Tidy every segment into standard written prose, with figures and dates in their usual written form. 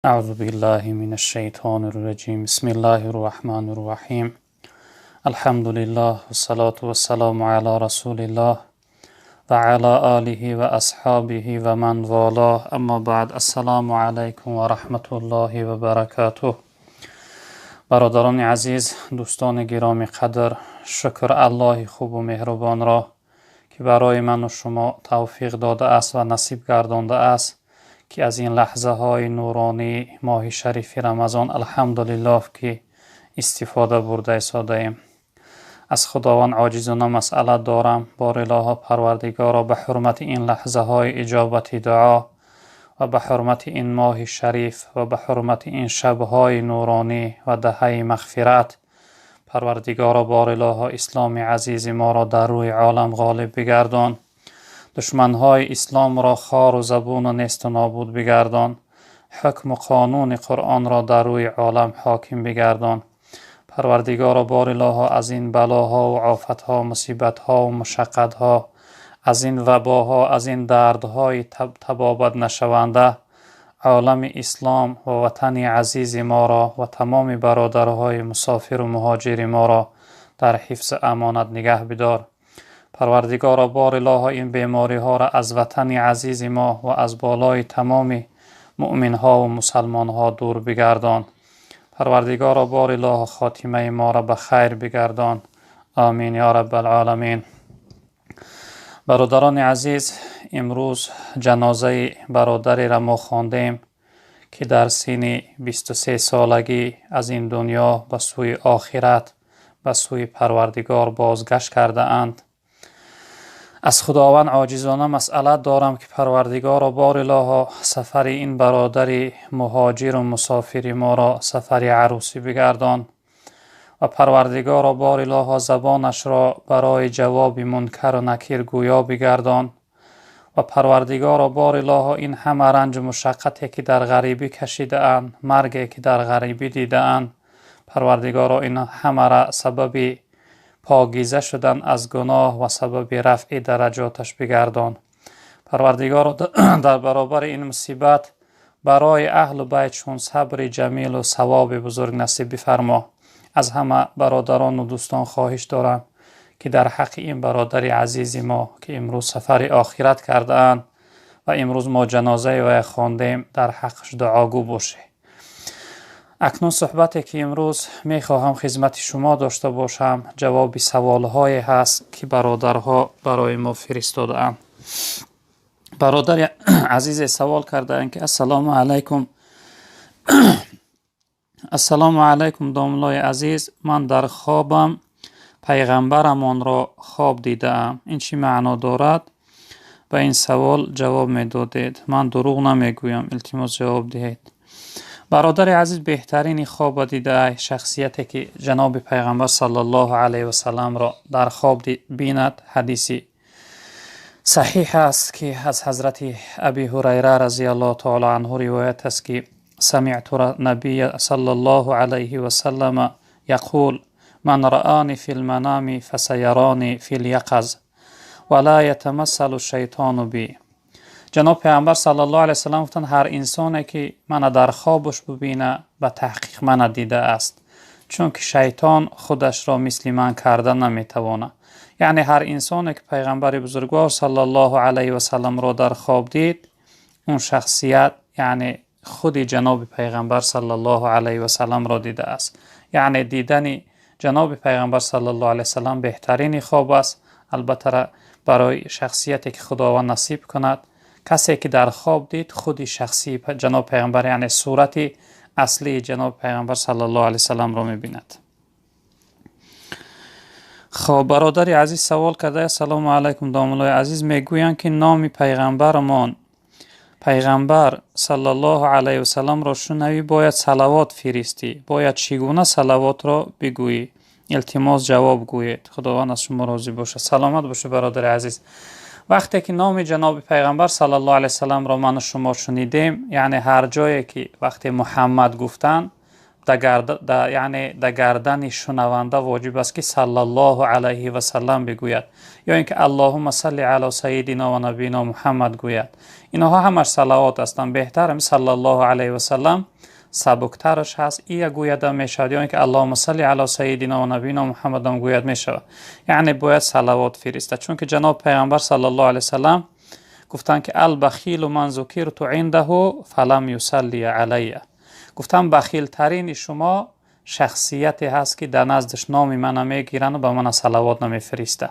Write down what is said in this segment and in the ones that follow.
Аъузу биллаҳи минаш шайтонир раҷим. Бисмиллаҳир раҳмонир раҳим. Алҳамдулиллаҳ вассалоту вассаламу ала расулиллаҳ ва ала олиҳи ва асҳобиҳи ва ман волоҳ. Аммо баъд, ассалому алайкум ва раҳматуллоҳи ва баракотуҳ. Бародарони азиз, дӯстони гиромӣ қадр, шукр Аллоҳи хубу меҳрубонро, ки барои ману шумо тавфиқ додааст ва насиб гардондааст, ки аз ин лаҳзаҳои нуронии моҳи шарифи Рамазон, алҳамдулиллоҳ, ки истифода бурда истодаем. Аз Худованд оҷизона масъала дорам: бори илоҳо, Парвардигоро, ба ҳурмати ин лаҳзаҳои иҷобати дуо ва ба ҳурмати ин моҳи шариф ва ба ҳурмати ин шабҳои нуронӣ ва даҳаи мағфират, Парвардигоро, бори илоҳо, исломи азизи моро дар рӯи олам ғолиб бигардон, душманҳои исломро хору забуну несту нобуд бигардон, ҳукму қонуни Қуръонро дар рӯи олам ҳоким бигардон. Парвардигоро, бори илоҳо, аз ин балоҳо ва офатҳо, мусибатҳо ва мушаққатҳо, аз ин вабоҳо, аз ин дардҳои табобат нашаванда олами ислом ва ватани азизи моро ва тамоми бародарҳои мусофиру муҳоҷири моро дар ҳифзи амонат нигаҳ бидор. Парвардигоро, бори илоҳо, ин бемориҳоро аз ватани азизи мо ва аз болои тамоми муъминҳо ва мусалмонҳо дур бигардон. Парвардигоро, бори илоҳо, хотимаи моро ба хайр бигардон. Омин ё раббалъоламин. Бародарони азиз, имрӯз ҷанозаи бародареро мо хондем, ки дар синни 23 солагӣ аз ин дунё ба сӯи охират, ба сӯи Парвардигор бозгашт кардаанд. Аз Худованд оҷизона масъала дорам, ки Парвардигоро, бори илоҳо, сафари ин бародари муҳоҷиру мусофири моро сафари арӯсӣ бигардон ва Парвардигоро, бори илоҳо, забонашро барои ҷавоби мункару накир гӯё бигардон ва Парвардигоро, бори илоҳо, ин ҳама ранҷу мушаққате, ки дар ғарибӣ кашидаанд, марге, ки дар ғарибӣ дидаанд, Парвардигоро, ин ҳамаро сабаби покиза шудан аз гуноҳ ва сабаби рафъи дараҷоташ бигардон. Парвардигоро, дар баробари ин мусибат барои аҳлу байтшон сабри ҷамилу савоби бузург насиб бифармо. Аз ҳама бародарону дӯстон хоҳиш дорам, ки дар ҳаққи ин бародари азизи мо, ки имрӯз сафари охират кардаанд ва имрӯз мо ҷанозаи вай хондем, дар ҳаққаш дуогӯ бошед. Акнун суҳбате, ки имрӯз мехоҳам хизмати шумо дошта бошам, ҷавоби саволҳое ҳаст, ки бародарҳо барои мо фиристодаанд. Бародари азизе савол кардаанд, ки: «Ассалому алайкум, ассалому алайкум, домлои азиз, ман дар хобам пайғамбарамонро хоб дидаам. Ин чӣ маъно дорад? Ба ин савол ҷавоб медодед. Ман дурӯғ намегӯям, илтимос, ҷавоб диҳед». Бародари азиз, беҳтарини хоба дидаай. Шахсияте, ки ҷаноби пайғамбар саллаллоҳу алайҳи васалламро дар хоб бинад, ҳадиси саҳиҳ аст, ки аз ҳазрати Аби Ҳурайра разияллоҳу таоло анҳу ривоят аст, ки: «سمعت النبي صلى الله عليه وسلم يقول: من رآني في المنام فسيراني في اليقظة ولا يتمثل الشيطان بي». Ҷаноб пайғамбар саллаллоҳу алайҳи васаллам гуфтанд: «Ҳар инсоне, ки мана дар хобаш бубина, ба таҳқиқ мана дидааст, чунки шайтон худашро мисли ман карда наметавонад». Яъне ҳар инсоне, ки пайғамбари бузургвор саллаллоҳу алайҳи васалламро дар хоб дид, он шахсият, яъне худи ҷаноби пайғамбар саллаллоҳу алайҳи васалламро дидааст. Яъне дидани ҷаноби пайғамбар саллаллоҳу алайҳи васаллам беҳтарини хоб аст. Албатта, барои шахсияте, ки Худованд насиб кунад, касе, ки дар хоб дид, худи шахсии ҷаноби пайғамбар, яъне сурати аслии ҷаноби пайғамбар саллаллоҳу алайҳи васалламро мебинад. Хоб, бародари азиз савол карда: «Ассалому алайкум, домуллои азиз, мегӯянд, ки номи пайғамбарамон, пайғамбар саллаллоҳу алайҳи васалламро шунавӣ, бояд салавот фиристӣ. Бояд чӣ гуна салавотро бигӯӣ? Илтимос, ҷавоб гӯед. Худованд аз шумо розӣ бошад». Саломат бошед, бародари азиз. Вақте ки номи ҷаноби пайғамбар саллаллоҳу алайҳи васалламро ману шумо шунидем, яъне ҳар ҷое ки вақте Муҳаммад гуфтанд, Яъне дар гардани шунаванда воҷиб аст, ки саллаллоҳу алайҳи васаллам бигӯяд, ё ин ки аллоҳумма салли ало саййидино ва набиино Муҳаммад гӯяд. Инҳо ҳамаш салавот ҳастанд. Беҳтар саллаллоҳу алайҳи васаллам сабуктараш ҳаст, ия гӯяда мешавад, ё ин ки аллоҳумма салли ало саййидино ва набиино Муҳаммад ҳам гӯяд мешавад. Яъне бояд салавот фиристад, чунки ҷаноб Пайғамбар саллаллоҳу алайҳи васаллам гуфтанд, ки албахилу ман зукирту индаҳу фалам юсалли алайя. Гуфтанд, бахилтарини шумо шахсияте ҳаст, ки дар наздаш номи мана мегиранд ва ба мана салавот намефириста.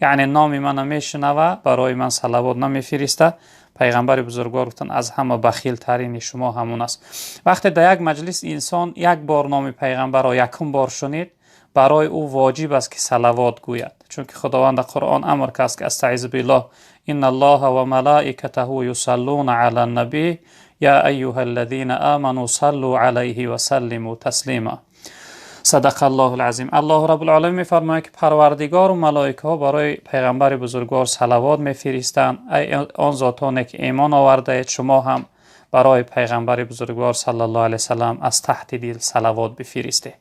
Яъне номи мана мешунава, барои ман салавот намефириста. Пайғамбари бузургвор гуфтанд, аз ҳама бахилтарини шумо ҳамон аст. Вақте дар як маҷлис инсон як бор номи пайғамбарро якум бор шунид, барои ӯ воҷиб аст, ки салавот гӯяд, чунки Худованд дар Қуръон амр кард, ки астаизу биллоҳ: инналлоҳа ва малаикатаҳу юсаллуна ала набӣ я айюҳа аллазина аману саллу алайҳи ва саллиму таслима. Садақаллоҳул азим. Аллоҳу раббул оламин мефармояд, ки Парвардигору малоикаҳо барои пайғамбари бузургвор салавот мефиристанд. Ай он зотоне ки имон овардаед, шумо ҳам барои пайғамбари бузургвор саллаллоҳу алайҳи васаллам аз таҳти дил салавот бифиристед.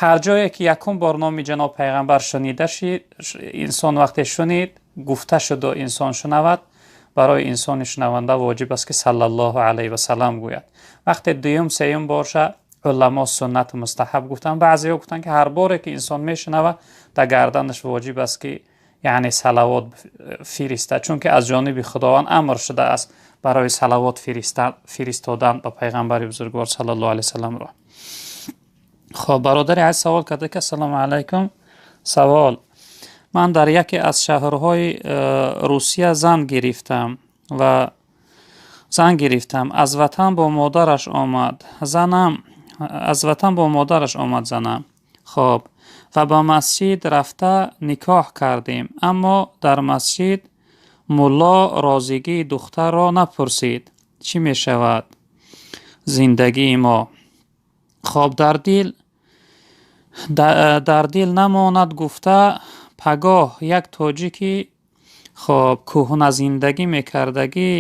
Ҳар ҷое ки якум бор номи ҷаноб пайғамбар шунида шид, инсон вақте шунид, гуфта шуду инсон шунавад, барои инсони шунаванда воҷиб аст, ки саллаллоҳу алайҳи васаллам гӯяд. Вақте дуюм, сеюм борша, уламо суннату мустаҳаб гуфтанд. Баъзеҳо гуфтанд, ки ҳар боре ки инсон мешунавад, дар гарданаш воҷиб аст, ки яъне салавот фиристад, чунки аз ҷониби Худованд амр шудааст барои салавот фиристодан ба пайғамбари бузургвор саллаллоҳу алайҳи васалламро. Хоб, бародари азиз савол карда, ки ассалому алайкум, савол: ман дар яке аз шаҳрҳои Русия зан гирифтам ва зан гирифтам, аз ватан бо модараш омад занам, аз ватан бо модараш омад занам. Хоб, ва ба масҷид рафта никоҳ кардем, аммо дар масҷид мулло розигии духтарро напурсид. Чӣ мешавад зиндагии мо? Хоб, дар дил намонад гуфта, пагоҳ як тоҷики, хоб, кӯҳназиндагӣ мекардагӣ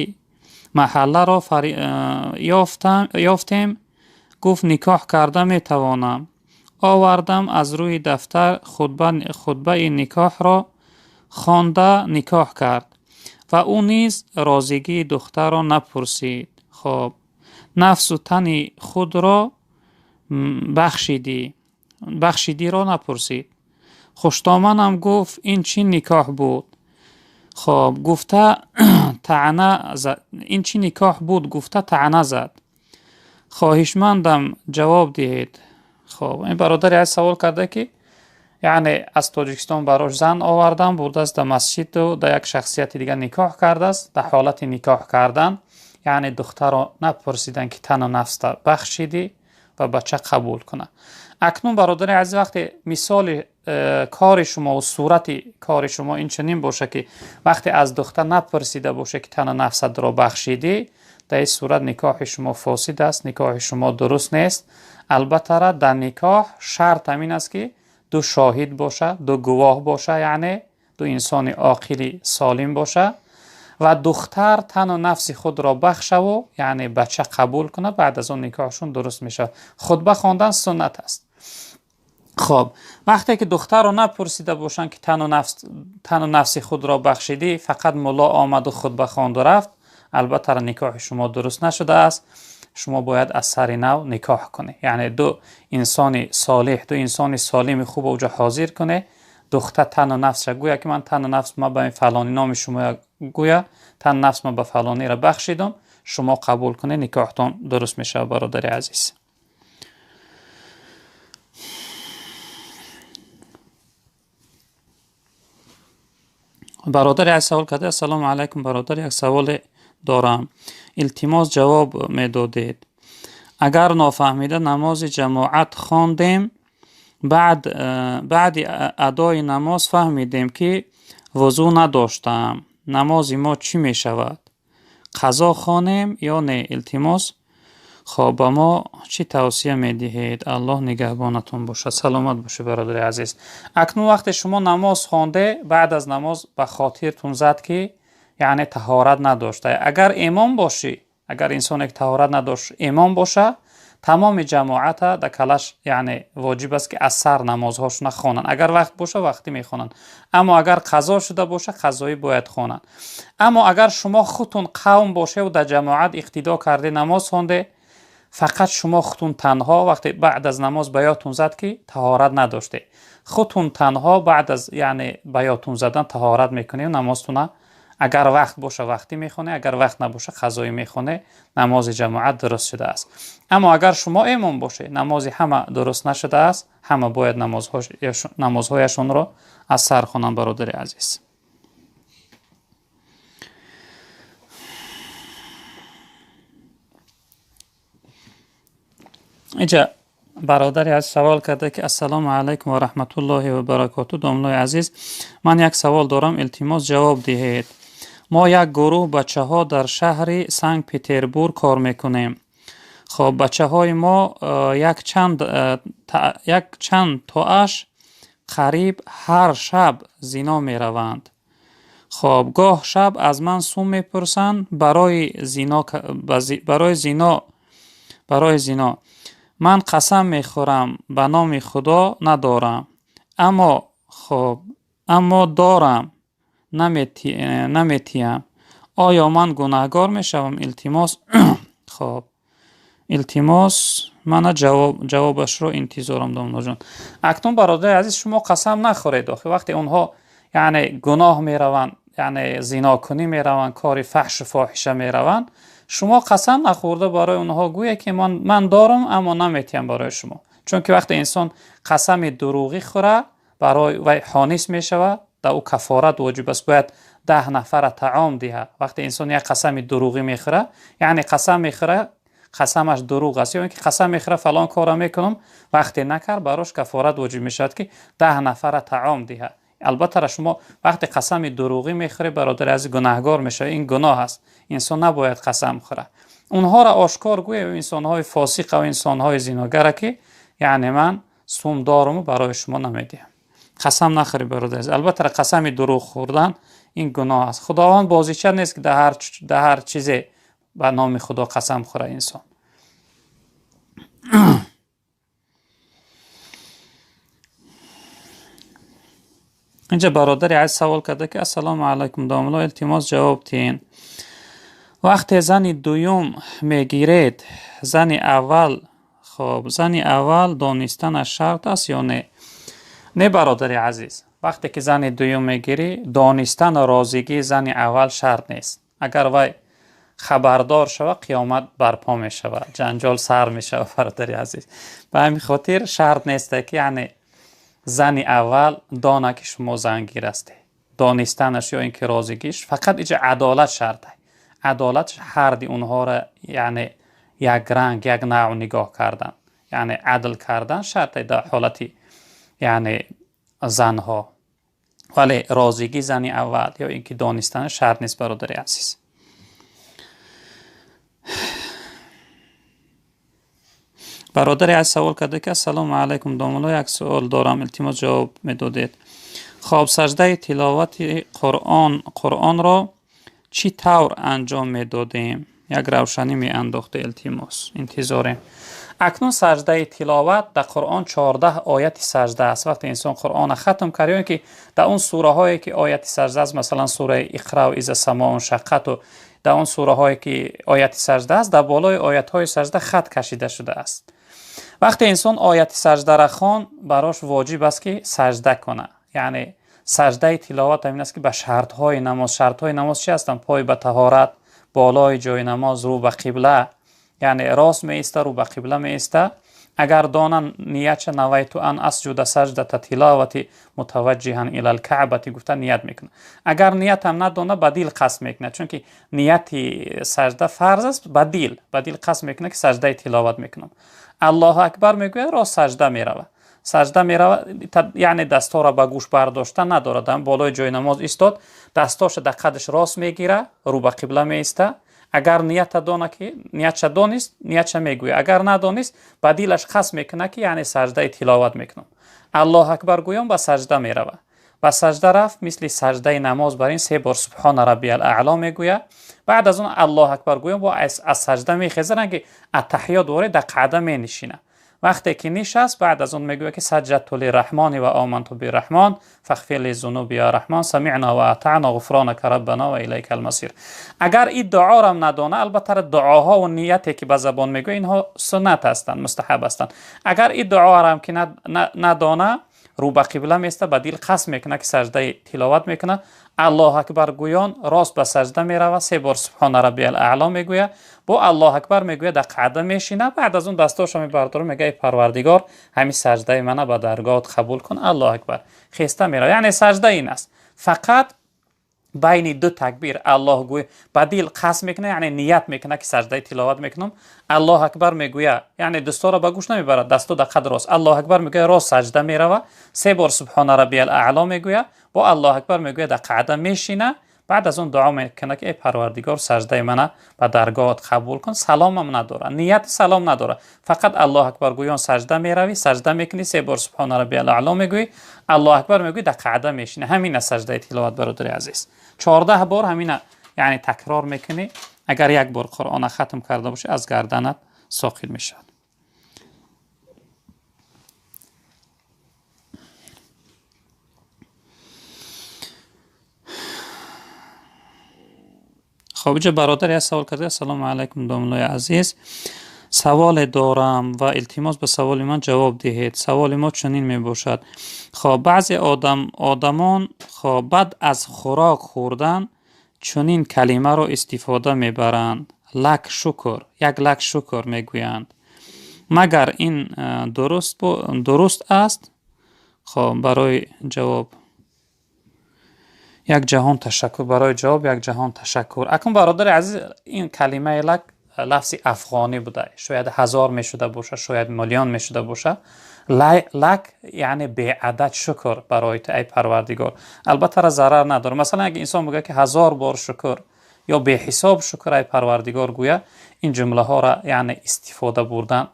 маҳалларо ёфтем, гуфт никоҳ карда метавонам. Овардам, аз рӯи дафтар хутбаи никоҳро хонда никоҳ кард ва ӯ низ розигии духтарро напурсид. Хоб, нафсу тани худро бахшидӣ, бахшидиро напурсид. Хуштоманам гуфт, ин чӣ никоҳ буд? Хоб, гуфта таъна, ин чӣ никоҳ буд, гуфта таъна зад. Хоҳишмандам, ҷавоб диҳед. Хоб, ин бародари азиз савол карда, ки яъне аз Тоҷикистон барош зан овардан, бурдааст дар масҷиду дар як шахсияти дигар никоҳ кардааст. Дар ҳолати никоҳ кардан, яъне духтарро напурсиданд, ки тану нафста бахшидӣ ва бача қабул кунад. Акнун, бародари азиз, вақте мисоли кори шумо ва сурати кори шумо ин чунин боша, ки вақте аз духтар напурсида боша, ки тану нафсатро бахшидӣ, дар ин сурат никоҳи шумо фосид аст, никоҳи шумо дуруст нест. Албатта, дар никоҳ шарт ҳамин аст, ки ду шоҳид боша, ду гувоҳ боша, яъне ду инсони оқили солим боша ва духтар тану нафси худро бахшаву, яъне бача қабул кунад, баъд аз он никоҳшон дуруст мешавад. Хутба хондан суннат аст. Хоб, вақте ки духтарро напурсида бошанд, ки тану нафси худро бахшидӣ, фақат мулло омаду хутба хонду рафт, албатта никоҳи шумо дуруст нашудааст. Шумо бояд аз сари нав никоҳ кунед, яъне ду инсони солиҳ, ду инсони солими хуб оҷо ҳозир кунед. Духтар тану нафсша гӯя, ки ман тану нафс ма ба фалони, номи шумо гӯя, тану нафс ма ба фалониро бахшидум, шумо қабул кунед, никоҳтон дуруст мешавад, бародари азиз. Бародари азиз савол карда: ассалому алайкум, бародар, як саволе дорам, илтимос, ҷавоб медодед. Агар нофаҳмида намози ҷамоат хондем, баъди адои намоз фаҳмидем, ки вузӯ надоштаам, намози мо чӣ мешавад? Қазо хонем ё не? Илтимос, хоб, ба мо чӣ тавсия медиҳед? Аллоҳ нигаҳбонатон бошад. Саломат бошед, бародари азиз. Акнун вақте шумо намоз хонде, баъд аз намоз ба хотиртун зад, ки яъне таҳорат надошта, агар имом бошӣ, агар инсоне ки таҳорат надошт имом боша, Тамоми ҷамоата дар калаш яъне воҷиб аст, ки аз сар намозҳошона хонанд. Агар вақт боша, вақтӣ мехонанд. Аммо агар қазо шуда боша, қазоӣ бояд хонанд. Аммо агар шумо худтун қавм бошеву дар ҷамоат иқтидо карде, намоз хонде, фақат шумо худтун танҳо вақте баъд аз намоз ба ёдтун зад, ки таҳорат надоште, худтун танҳо баъд аз яъне ба ёдтун задан таҳорат мекунед, намозтуна агар вақт боша вақтӣ мехоне, агар вақт набоша қазоӣ мехоне, намози ҷамоат дуруст шудааст. Аммо агар шумо имом бошед, намози ҳама дуруст нашудааст, ҳама бояд намозҳояшонро аз сар хонанд, бародари азиз. Инҷа бародари азиз савол карда, ки ассалому алайкум ва раҳматуллоҳи ва баракоту, домлои азиз, ман як савол дорам, илтимос ҷавоб диҳед. Мо як гурӯҳ бачаҳо дар шаҳри Санкт Петербург кор мекунем. Хоб, бачаҳои мо якчанд тоаш қариб ҳар шаб зино мераванд. Хоб, гоҳ шаб аз ман сум мепурсанд барои зино, барои зино, барои зино. Ман қасам мехӯрам, ба номи Худо надорам. Аммо хоб, аммо дорам, наметиям. Оё ман гунаҳгор мешавам? Илтимос, хоб, илтимос, мана ҷавобашро интизорам, домлоҷон. Акнун, бародари азиз, шумо қасам нахӯред. Охи вақте онҳо яъне гуноҳ мераванд, яъне зинокунӣ мераванд, кори фаҳшу фоҳиша мераванд, шумо қасам нахӯрда барои онҳо гӯе, ки ман дорам, аммо наметиҳам барои шумо. Чунки вақте инсон қасами дурӯғӣ хӯра, барои вай ҳонис мешавад, дар ӯ кафорат воҷиб аст, бояд 10 нафара таом диҳад. Вақте инсон як қасами дурӯғӣ мехӯра, яъне қасам мехӯра, қасамаш дурӯғ аст, ё ин ки қасам мехӯра фалон корро мекунам, вақте накард, барош кафорат воҷиб мешавад, ки 10 нафара таом диҳад. Албатта шумо вақте қасами дурӯғӣ мехӯред, бародари азиз, гунаҳгор мешавед. Ин гуноҳ аст, инсон набояд қасам хӯрад. Онҳоро ошкор гӯед, инсонҳои фосиқа ва инсонҳои зиногара, ки яъне ман сум доруму барои шумо намедиҳам. Қасам нахӯред, бародари азиз. Албатта қасами дурӯғ хӯрдан ин гуноҳ аст. Худованд бозича нест, ки дар ҳар чизе ба номи Худо қасам хӯрад инсон. Инҷа бародари азиз савол карда, ки ассалому алайкум, домло, илтимос ҷавоб диҳед. Вақте зани дуюм мегиред, зани аввал, хоб, зани аввал донистанаш шарт аст ё не? Не, бародари азиз, вақте ки зани дуюм мегирӣ, донистану розигии зани аввал шарт нест. Агар вай хабардор шава, қиёмат барпо мешавад, ҷанҷол сар мешавад, бародари азиз. Ба ҳамин хотир шарт нест, ки яъне зани аввал дона, ки шумо зангир ҳастед. Донистанаш ё ин ки розигиш, фақат иҷа адолат шарт. Адолат ҳарди онҳоро яъне як ранг, як навъ нигоҳ кардан, яъне адл кардан шарт дар ҳолати яъне занҳо. Вале розигии зани аввал ё ин ки донистан шарт нест, бародари азиз. Бародари азиз савол карда, ки ассалому алайкум, домло, як суол дорам, илтимос ҷавоб медодед. Хоб, саждаи тиловати Қуръонро чӣ тавр анҷом медодем? Як равшанӣ меандохте, илтимос, интизорем. Акнун саждаи тиловат дар Қуръон 14 ояти сажда аст. Вақте инсон Қуръонро хатм кард, ё ин ки дар он сураҳое ки ояти сажда аст, масалан сураи Иқра ва иза самоун шаққату, дар он сураҳое ки ояти сажда аст, дар болои оятҳои сажда хат кашида шудааст. Вақте инсон ояти саждаро хон, барош воҷиб аст, ки сажда кунад. Яъне саждаи тиловат ҳамин аст, ки ба шартҳои намоз. Шартҳои намоз чи ҳастанд? Пой ба таҳорат, болои ҷои намоз, рӯ ба қибла, яъне рост меиста, рӯ ба қибла меиста. Агар донан ниятша, навайту ан асҷуда саҷдата тиловати мутаваҷҷиҳан илал каъбати гуфта ният мекунад. Агар ниятам надона, ба дил қасд мекунад, чунки нияти сажда фарз аст, ба дил қасд мекунад, ки саждаи тиловат мекунам. Аллоҳу акбар мегӯяд, рост сажда меравад. Сажда меравад, яъне дастҳоро ба гӯш бардошта надорад. Болои ҷои намоз истод, дастҳоша дар қадаш рост мегира, рӯ ба қибла меиста. Агар нията дона, ки ниятша донист, ниятша мегӯяд. Агар надонист, ба дилаш қасд мекунад, ки яъне саждаи тиловат мекунам. Аллоҳу акбар гӯён ба сажда меравад. Ба сажда рафт, мисли саждаи намоз бар ин се бор субҳона раббиял аъло мегӯяд. Баъд аз он Аллоҳ акбар гӯям бо аз саҷда мехезад, ки аттаҳиёт ворид дар қаъда менишинад. Вақте ки нишаст, баъд аз он мегӯяд ки саҷадту лирраҳмони ва оманту бирраҳмон фағфир ли зунуби я раҳмон самиъна ва атаъна ғуфронака раббана ва илайка алмасир. Агар ин дуоро надона, албатта дуоҳо ва нияте ки ба забон мегӯяд, инҳо суннат ҳастанд, мустаҳаб ҳастанд. Агар ин дуоро ҳам ки надона, рӯ ба қибла меистад, ба дил қасд мекунад ки саҷдаи тиловат мекунад. Аллоҳ акбар гӯён рост ба саҷда меравад, се бор субҳона раббиял аъло мегӯяд, бо Аллоҳ акбар мегӯяд, дар қаъда мешинад. Баъд аз он дастошро мебардорад, мегӯяд: эй Парвардигор, ҳамин саҷдаи мана ба даргоҳат қабул кун. Аллоҳ акбар, хеста меравад. Яъне саҷда ин аст, фақат байни ду такбир Аллоҳ гӯй ба дил қасд мекунад, яъне ният мекунад ки саҷдаи тиловат мекунам. Аллоҳ акбар мегӯяд, яъне дастора ба гӯш намебарад, дасто дар қад рост. Аллоҳ акбар мегӯяд, рост саҷда меравад, се бор субҳона раббиял аъло мегӯяд, бо Аллоҳ акбар мегӯяд, дар қаъда мешинад. Баъд аз он дуо мекунад ки эй Парвардигор, саҷдаи мана ба даргоҳат қабул кун. Саломам надорад, нияти салом надорад, фақат Аллоҳ акбар гӯён саҷда меравӣ, саҷда мекунӣ, се бор субҳона раббиял аъло мегӯӣ, Аллоҳ акбар мегӯӣ, дар қаъда мешинӣ. Ҳамин аст саҷдаи тиловат, бародари азиз. 14 бор ҳамина яъне такрор мекунӣ. Агар як бор Қуръона хатм карда бошӣ, аз гарданат соқит мешавад. Хоб, инҷо бародар як савол карда: ассалому алайкум, домлои азиз, саволе дорам ва илтимос ба саволи ман ҷавоб диҳед. Саволи мо чунин мебошад. Хоб, баъзе одамон хоб баъд аз хӯрок хӯрдан чунин калимаро истифода мебаранд: лак шукр, як лак шукр мегӯянд. Магар ин дуруст аст? Хоб, барои ҷавоб як ҷаҳон ташаккур, барои ҷавоб як ҷаҳон ташаккур. Акнун бародари азиз, ин калимаи лак лафзи афғонӣ буда, шояд ҳазор мешуда бошад, шояд миллион мешуда бошад. Лак яъне беадад шукр барои ту, эй Парвардигор. Албатта зарар надорад. Масалан, агар инсон бигӯяд ки ҳазор бор шукр ё беҳисоб шукр, эй Парвардигор гӯяд, ин ҷумлаҳоро яъне истифода бурдан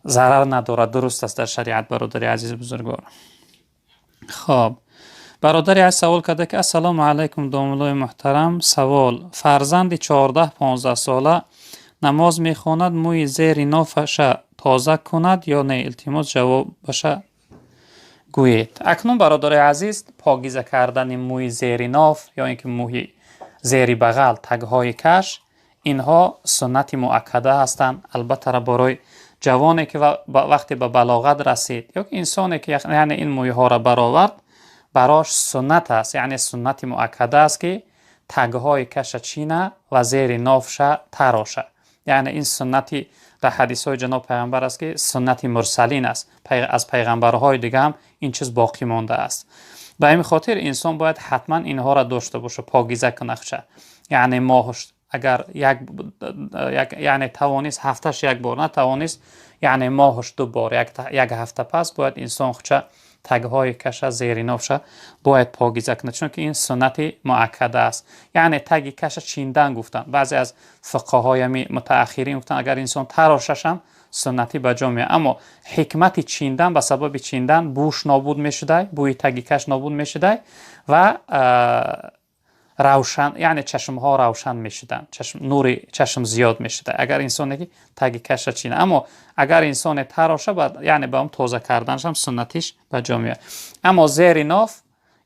зарар надорад, дуруст аст дар шариат, бародари азиз бузургвор. Хоб, бародари аз савол карда ки ассалому алайкум, домлои муҳтарам, савол: фарзанди 14-15 сола намоз мехонад, мӯи зери нофаша тоза кунад ё не? Илтимос ҷавобаша гӯед. Акнун бародари азиз, покиза кардани мӯи зери ноф ё ин ки мӯи зери бағал, тагҳои каш, инҳо суннати муаккада ҳастанд. Албатта барои ҷавоне ки вақте ба балоғат расид ё инсоне ки яъне ин мӯйҳоро баровард, барош суннат аст, яъне суннати муаккада аст ки тагҳои каша чина ва зери нофша тароша. Яъне ин суннати дар ҳадисҳои ҷаноб пайғамбар аст ки суннати мурсалин аст, аз пайғамбарҳои дига ҳам ин чиз боқӣ мондааст. Ба ҳамин хотир инсон бояд ҳатман инҳоро дошта бошад, покиза кунахша. Яъне моҳш агар як яъне тавонист ҳафташ як бор, натавонист яъне моҳш ду бор, як ҳафта пас бояд инсон худша тагҳои каша, зери нофша бояд покиза кунад, чунки ин суннати муаккада аст. Яъне таги каша чиндан гуфтанд. Баъзе аз фиқҳҳои мутаахирин гуфтанд агар инсон тарошашам суннатӣ ба ҷо меояд. Аммо ҳикмати чиндан, ба сабаби чиндан бӯш нобуд мешудай, бӯи таги каш нобуд мешудай ва равшан, яъне чашмҳо равшан мешуданд, нури чашм зиёд мешуда агар инсоне ки таги каша чина. Аммо агар инсоне тароша, яъне ба он тоза карданашам суннатиш ба ҷо меояд. Аммо зери ноф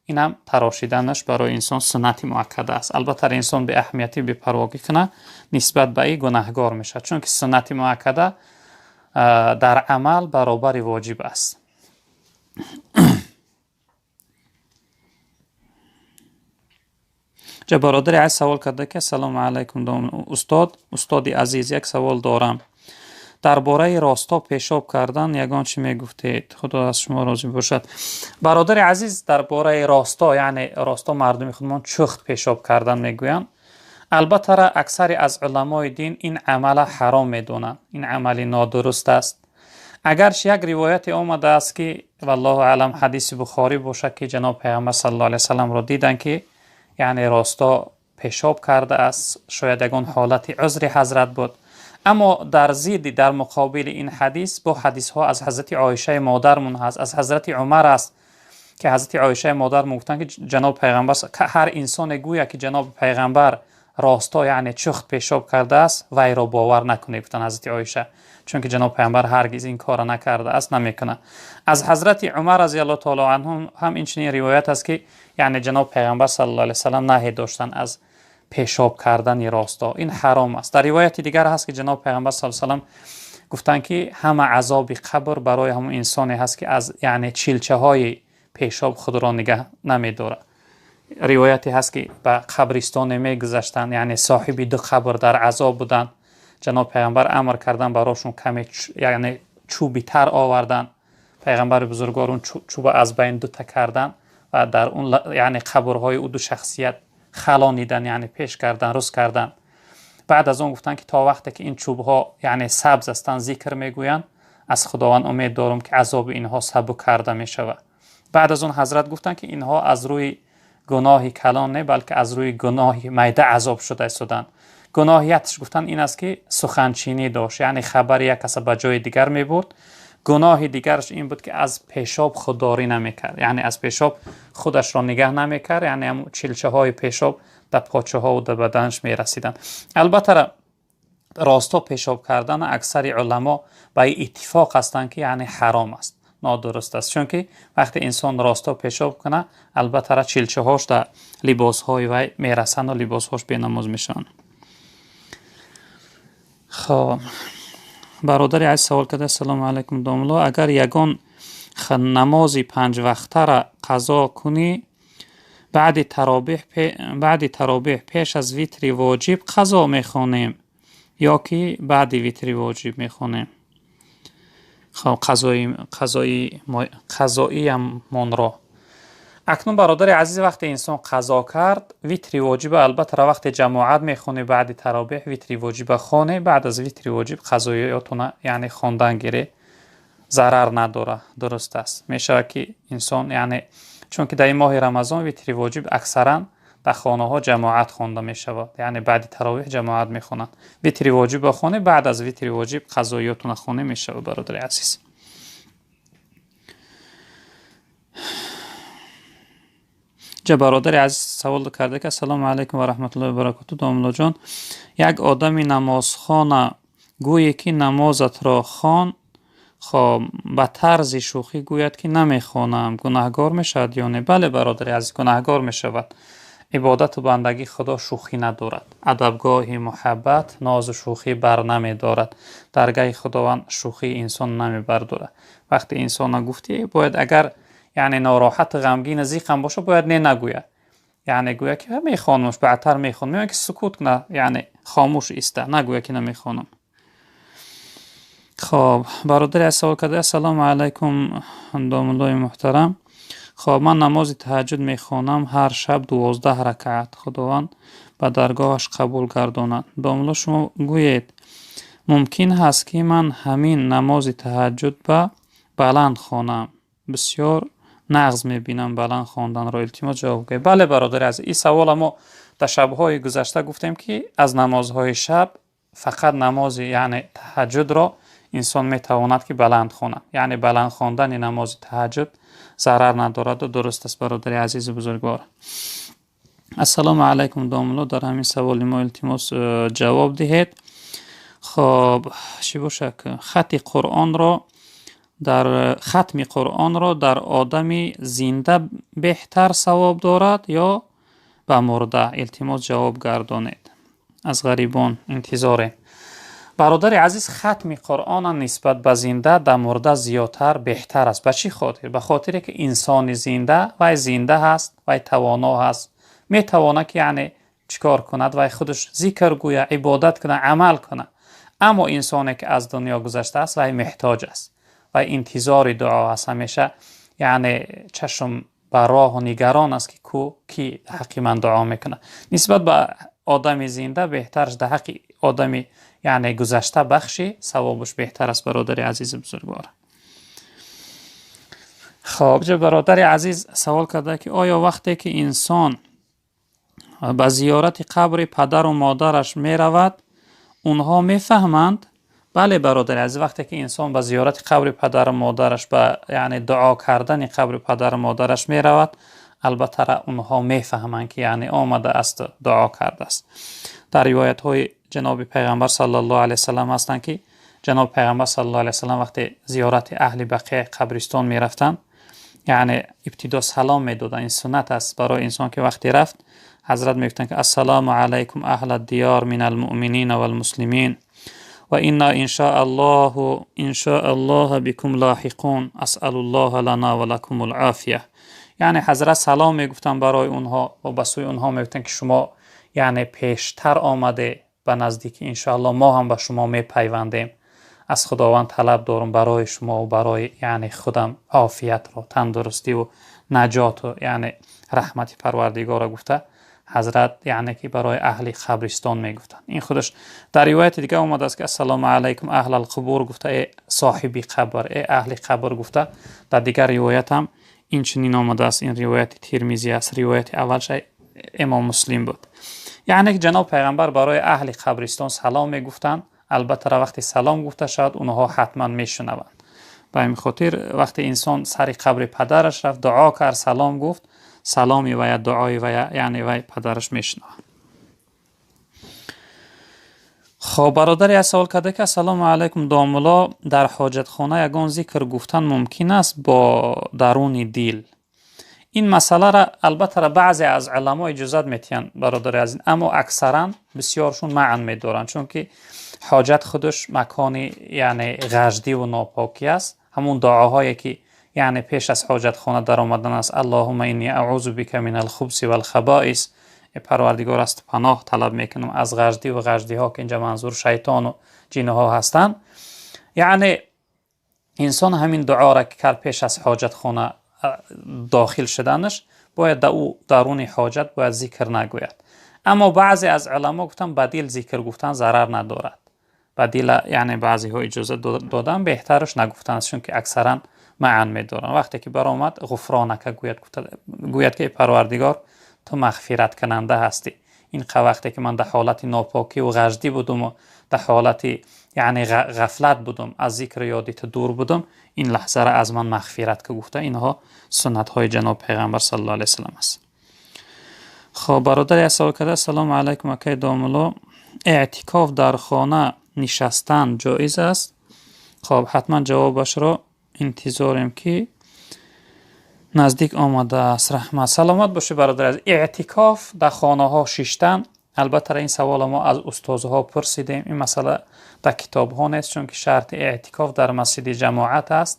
инам тарошиданаш барои инсон суннати муаккада аст. Албатта инсон беаҳамиятӣ, бепарвогӣ кунад, нисбат ба ин гунаҳгор мешавад, чунки суннати муаккада дар амал баробари воҷиб аст. Ҷа бародари аз савол карда ки ассалому алайкум, устод, устоди азиз, як савол дорам. Дар бораи росто пешоб кардан ягон чӣ мегуфтед? Худо аз шумо розӣ бошад. Бародари азиз, дар бораи росто, яъне росто мардуми худмон чухт пешоб кардан мегӯянд. Албатта аксари аз уламои дин ин амала ҳаром медонанд, ин амали нодуруст аст. Агарчи як ривояте омадааст ки валлоҳу аълам ҳадиси Бухорӣ бошад ки ҷаноб пайғамбар саллаллоҳу алайҳи васалламро диданд ки яъне росто пешоб кардааст, шояд ягон ҳолати узри ҳазрат буд. Аммо дар зидди, дар муқобили ин ҳадис бо ҳадисҳо аз ҳазрати Оишаи модармон ҳаст, аз ҳазрати Умар аст ки ҳазрати Оишаи модармон гуфтанд ки ҷаноб пайғамбар, ҳар инсоне гӯяд ки ҷаноб пайғамбар росто, яъне чухт пешоб кардааст, вайро бовар накунед, гуфтанд ҳазрати Оиша, чунки ҷаноб пайғамбар ҳаргиз ин корро накардааст, намекунад. Аз ҳазрати Умар разияллоҳу таоло анҳу ҳам инчунин ривоят аст, ки яъне ҷаноб пайғамбар саллаллоҳу алайҳи васаллам наҳй доштанд аз пешоб кардани росто, ин ҳаром аст. Дар ривояти дигар ҳаст, ки ҷаноб пайғамбар саллаллоҳу алайҳи васаллам гуфтанд, ки ҳама азоби қабр барои ҳамон инсоне ҳаст, ки аз яъне чилчаҳои пешоб худро нигаҳ намедорад. Ривояте ҳаст, ки ба қабристоне мегузаштанд, яъне соҳиби ду қабр дар азоб буданд. Ҷаноб пайғамбар амр карданд, барошон каме яъне чӯби тар оварданд. Пайғамбари бузургвор он чӯба аз байн дута карданд ва дар он яъне қабрҳои ӯ ду шахсият халонидан, яъне пеш кардан, рӯз кардан. Баъд аз он гуфтанд, ки то вақте ки ин чӯбҳо яъне сабз ҳастанд, зикр мегӯянд, аз Худованд умед дорам, ки азоби инҳо сабук карда мешавад. Баъд аз он ҳазрат гуфтанд, ки инҳо аз рӯи гуноҳи калон не, балки аз рӯи гуноҳи майда азоб шуда истоданд. Гуноҳиятш, гуфтанд, ин аст, ки суханчинӣ дошт, яъне хабари як каса ба ҷои дигар мебурд. Гуноҳи дигараш ин буд, ки аз пешоб худдорӣ намекард, яъне аз пешоб худашро нигаҳ намекард, яъне ҳамон чилчаҳои пешоб дар почаҳову дар баданаш мерасиданд. Албатта, росто пешоб кардан аксари уламо ба ин иттифоқ ҳастанд, ки яъне ҳаром аст, нодуруст аст, чунки вақте инсон росто пешоб кунад, албатта чилчаҳош дар либосҳои вай мерасанду либосҳош бенамоз мешаванд. Хоб, бародари азиз савол карда: ассалому алайкум, домулло, агар ягон намози панҷвақтара қазо кунӣ, баъди таробеҳ пеш аз витри воҷиб қазо мехонем ё ки баъди витри воҷиб мехонем? Хоб, қазоиямонро акнун, бародари азиз, вақте инсон қазо кард, витри воҷиба албатта вақте ҷамоат мехонӣ, баъди таробеҳ витри воҷиба хоне, баъд аз витри воҷиб қазоиётона яъне хондан гире, зарар надора, дуруст аст. Мешавад, ки инсон яъне чунки дар ин моҳи Рамазон витри воҷиб аксаран дар хонаҳо ҷамоат хонда мешавад, яъне баъди таровеҳ ҷамоат мехонанд. Витри воҷиба хоне, баъд аз витри воҷиб қазоиётона хоне, мешавад, бародари азиз. Ҷа бародари азиз савол карда, ки ассалому алайкум ва раҳматуллоҳи ва баракоту, домуллоҷон, як одами намозхона гӯе, ки намозатро хон, хоб, ба тарзи шӯхӣ гӯяд, ки намехонам, гунаҳгор мешавад ё не? Бале, бародари азиз, гунаҳгор мешавад. Ибодату бандагии Худо шӯхӣ надорад. Адабгоҳи муҳаббат нозу шӯхӣ бар намедорад. Даргаҳи Худованд шӯхии инсон намебардорад. Вақте инсона гуфтӣ, бояд агар яъне нороҳату ғамгину зиқам бошад, бояд не нагӯяд, яъне гӯяд, ки мехонамш, баъдтар мехонам, ё ки сукут кунад, яъне хомӯш иста, нагӯяд, ки намехонам. Хоб, бародари аз савол карда: ассалому алайкум, домуллои муҳтарам, хоб, ман намози таҳаҷҷуд мехонам ҳар шаб 12 ракаат, Худованд ба даргоҳаш қабул гардонад. Домулло, шумо гӯед, мумкин ҳаст, ки ман ҳамин намози таҳаҷҷуд ба баланд хонам? Бисёр нағз мебинам баланд хонданро, илтимос, ҷавоб гӯед. Бале, бародари азиз, ин савола мо дар шабҳои гузашта гуфтем, ки аз намозҳои шаб фақат намози яъне таҳаҷҷудро инсон метавонад, ки баланд хонад, яъне баланд хондани намози таҳаҷҷуд зарар надораду дуруст аст, бародари азизу бузургвор. Ассалому алайкум, домулло, дар ҳамин саволи мо илтимос ҷавоб диҳед. Хоб, чӣ бошад, хатми Қуръонро дар одами зинда беҳтар савоб дорад ё ба мурда? Илтимос, ҷавоб гардонед, аз ғарибон интизорем. Бародари азиз, хатми Қуръона нисбат ба зинда дар мурда зиёдтар беҳтар аст. Ба чӣ хотир? Ба хотире ки инсони зинда, вай зинда ҳаст, вай тавоно ҳаст, метавонад, ки яъне чӣ кор кунад, вай худаш зикр гӯяд, ибодат кунад, амал кунад. Аммо инсоне ки аз дунё гузаштааст, вай меҳтоҷ аст, вай интизори дуо аст ҳамеша, яъне чашм ба роҳу нигарон аст, ки ку ки ҳаққи ман дуо мекунад. Нисбат ба одами зинда беҳтараш дар ҳаққи одами яъне гузашта бахши савобаш беҳтар аст, бародари азизу бузургвор. Хоб, ҷа бародари азиз савол карда, ки оё вақте ки инсон ба зиёрати қабри падару модараш меравад, онҳо мефаҳманд? Бале, бародари азиз, вақте ки инсон ба зиёрати қабри падару модараш, ба яъне дуо кардани қабри падару модараш меравад, Албатта онҳо мефаҳманд, ки яъне омада аст, дуо кардааст. Дар ривоятҳои ҷаноби Пайғамбар саллаллоҳу алайҳи васаллам ҳастанд, ки ҷаноби Пайғамбар саллаллоҳу алайҳи васаллам вақте зиёрати аҳли Бақеъ қабристон мерафтанд, яъне ибтидо салом медоданд. Ин суннат аст барои инсон, ки вақте рафт, ҳазрат мегуфтанд, ки ассалому алайкум аҳла диёр минал муъминина вал муслимин ва инна иншааллоҳ бикум лоҳиқун асъалуллоҳа лана ва лакумул офия. Яъне ҳазрат салом мегуфтанд барои онҳо ва ба сӯи онҳо мегуфтанд, ки шумо яъне пештар омаде ба наздикӣ, иншааллоҳ мо ҳам ба шумо мепайвандем. Аз Худованд талаб дорам барои шумо ва барои яъне худам офиятро, тандурустӣ ва наҷоту яъне раҳмати Парвардигорро гуфта ҳазрат яъне ки барои аҳли қабристон мегуфтанд. Ин худаш дар ривояти дигар омадааст, ки ассалому алайкум аҳлал қубур гуфта, э соҳиби қабр, э аҳли қабр гуфта. Дар дигар ривоят ҳам ин чунин омадааст. Ин ривояти Тирмизӣ аст, ривояти аввалш Имом Муслим буд. Яъне ки ҷаноб Пайғамбар барои аҳли қабристон салом мегуфтанд. Албатта вақте салом гуфта шавад, онҳо ҳатман мешунаванд. Ба ҳамин хотир вақте инсон сари қабри падараш рафт, дуо кард, салом гуфт, саломи вая, дуои вая, яъне вай падараш мешунавад. Хоб, бародаре як савол карда, ки ассалому алайкум домулло, дар ҳоҷатхона ягон зикр гуфтан мумкин аст бо даруни дил? Ин масъаларо албатта баъзе аз уламо иҷозат метиҳанд, бародари азиз, аммо аксаран бисёршун маън медоранд, чунки ҳоҷат худаш макони яъне ғаждиву нопокӣ аст. Ҳамун дуоҳое ки яъне пеш аз ҳоҷатхона даромадан аст, аллоҳумма инни аъузу бика минал хубси вал хабоис, э Парвардигор, аз ту паноҳ талаб мекунам аз ғаждиву ғаждиҳо, ки инҷа манзур шайтону ҷинҳо ҳастанд. Яъне инсон ҳамин дуоро ки кард пеш аз ҳоҷатхона дохил шуданаш, бояд дар ӯ даруни ҳоҷат бояд зикр нагӯяд. Аммо баъзе аз уламо гуфтанд, ба дил зикр гуфтан зарар надорад. Ба дил яъне баъзеҳо иҷоза додан, беҳтараш нагуфтан аст, чунки аксаран маън медоранд. Вақте ки баромад, ғуфронака гӯяд, гӯяд ки Парвардигор, ту мағфираткунанда ҳастӣ. Ин вақте ки ман дар ҳолати нопокӣ ва ғаждӣ будум ва дар ҳолати яъне ғафлат будум, аз зикру ёди ту дур будум, ин лаҳзаро аз ман мағфират ки гуфта. Инҳо суннатҳои ҷаноб Пайғамбар саллаллоҳу алайҳи васаллам аст. Хоб, бародаре як савол карда, ассалому алайкум акай домулло, эътикоф дар хона нишастан ҷоиз аст? Хоб, ҳатман ҷавобашро интизорем, ки наздик омадааст. Раҳмат, саломат бошед, бародари азиз. Эътикоф дар хонаҳо шиштан, албатта ин саволро мо аз устозҳо пурсидем. Ин масъала дар китобҳо нест, чунки шарти эътикоф дар масҷиди ҷамоат аст.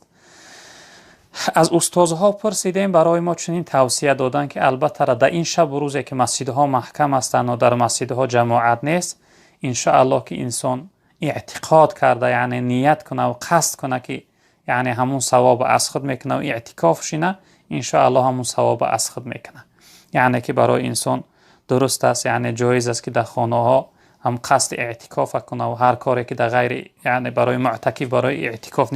Аз устозҳо пурсидем, барои мо чунин тавсия доданд, ки албатта дар ин шабу рӯзе ки масҷидҳо маҳкам ҳастанд ва дар масҷидҳо ҷамоат нест, иншоаллоҳ ки инсон эътиқод карда, яъне ният кунад ва қасд кунад, ки яъне ҳамун савоб аз худ мекунад ва эътикоф шина, иншоаллоҳ ҳамун савоб аз худ мекунад. Яъне ки барои инсон дуруст аст, яъне ҷоиз аст, ки дар хонаҳо ҳам қасди эътикоф кунад ва ҳар коре ки дар ғайри яъне барои муътакиф, барои эътикоф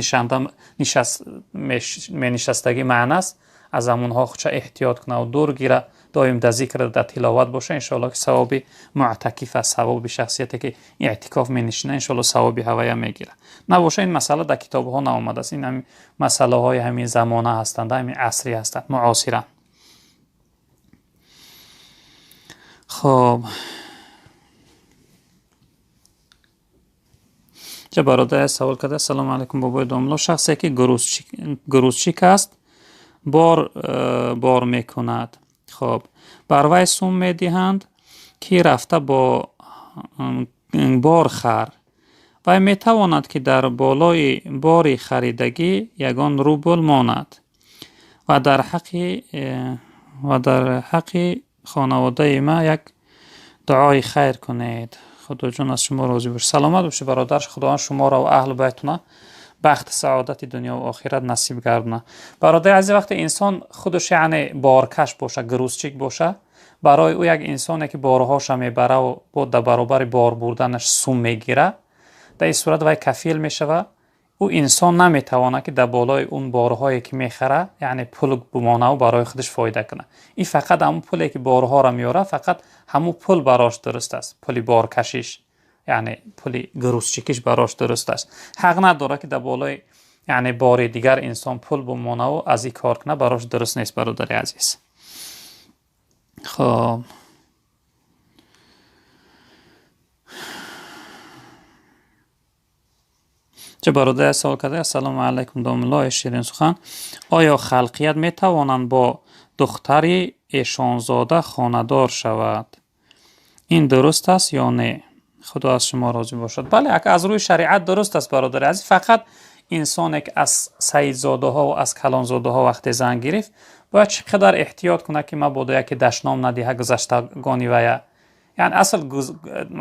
менишастагӣ маъна аст, аз ҳамонҳо худша эҳтиёт кунад ва дур гирад, доим дар зикр, дар тиловат боша. Иншоаллоҳ ки савоби муътакиф аст, савоби шахсияте ки эътикоф менишина, иншоаллоҳ савоби ҳавая мегирад. Набоша, ин масъала дар китобҳо наомадааст. Ин ҳамин масъалаҳои ҳамин замона ҳастанд, ҳамин асрӣ ҳастанд, муосиранд. Хоб, ҷа бародаре савол карда, ассалому алайкум бобои домулло, шахсе ки грузчик аст, бор мекунад. Хоб, бар вай сум медиҳанд, ки рафта бо бор хар. Вай метавонад, ки дар болои бори харидагӣ ягон рубл монад ва дар ҳаққи хонаводаи ма як дуои хайр кунед. Худоҷон аз шумо розӣ бошад. Саломат бошед, бародар. Худованд шуморо ва аҳли байтона бахти саодати дунё ва охират насиб гардонад. Бародари азиз, вақте инсон худаш яъне боркаш боша, грузчик боша, барои ӯ як инсоне ки борҳоша мебара ва бо дар баробари бор бурданаш сум мегира, дар ин сурат вай кафил мешава. Ӯ инсон наметавонад, ки дар болои он борҳое ки мехара, яъне пул бимонаву барои худаш фоида кунад. Ин фақат ҳамун пуле ки борҳоро меёрад, фақат ҳамун пул барош дуруст аст, пули боркашиш, яъне пули грузчикиш барош дуруст аст. Ҳақ надорад, ки дар болои яъне бори дигар инсон пул бимонаву аз ин кор кунад, барош дуруст нест, бародари азиз. Хоб, ча бародаре савол карда: ассалому алайкум домуллои ширин сухан, оё халқият метавонанд бо духтари эшонзода хонадор шавад? Ин дуруст аст ё не? Худо аз шумо розӣ бошад. Бале, аз рӯи шариат дуруст аст, бародари азиз. Фақат инсоне ки аз саидзодаҳо ва аз калонзодаҳо вақте зан гирифт, бояд чӣ қадар эҳтиёт кунад, ки мабодо яке дашном надиҳа гузаштагони вая. Яъне асл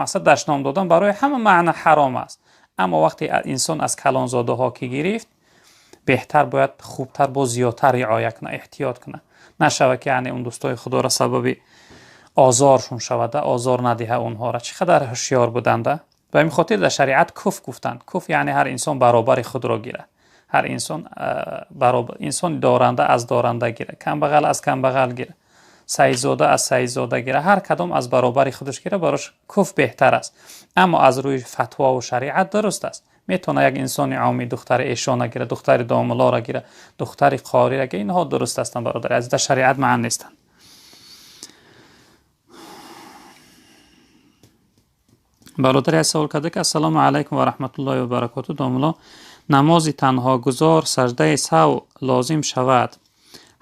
мақсад дашном додан барои ҳама маъна ҳаром аст. Аммо вақте инсон аз калонзодаҳо ки гирифт, беҳтар бояд хубтар бо зиёдтар риоя кунад, эҳтиёт кунад. Нашавад ки яъне он дӯстои худоро сабаби озоршон шавад, озор надиҳа онҳоро. Чӣ қадар ҳушёр буданда. Ба ин хотир дар шариат куф гуфтанд. Куф яъне ҳар инсон баробари худро гирад. Ҳар инсон баробар, инсон доранда аз доранда гирад, камбағал аз камбағал гирад, саидзода аз саидзода гирад, ҳар кадом аз баробари худаш гирад, барош куф беҳтар аст. Аммо аз рӯи фатво ва шариат дуруст аст. Метавонад як инсони омӣ духтари эшона гирад, духтари домуллоро гирад, духтари қориро гирад. Инҳо дуруст ҳастанд, бародари азиз, дар шариат маън нестанд. Бародари аз савол карда ки ассалому алайкум ва раҳматуллоҳи ва баракоту, домулло, намози танҳогузор саждаи сав лозим шавад,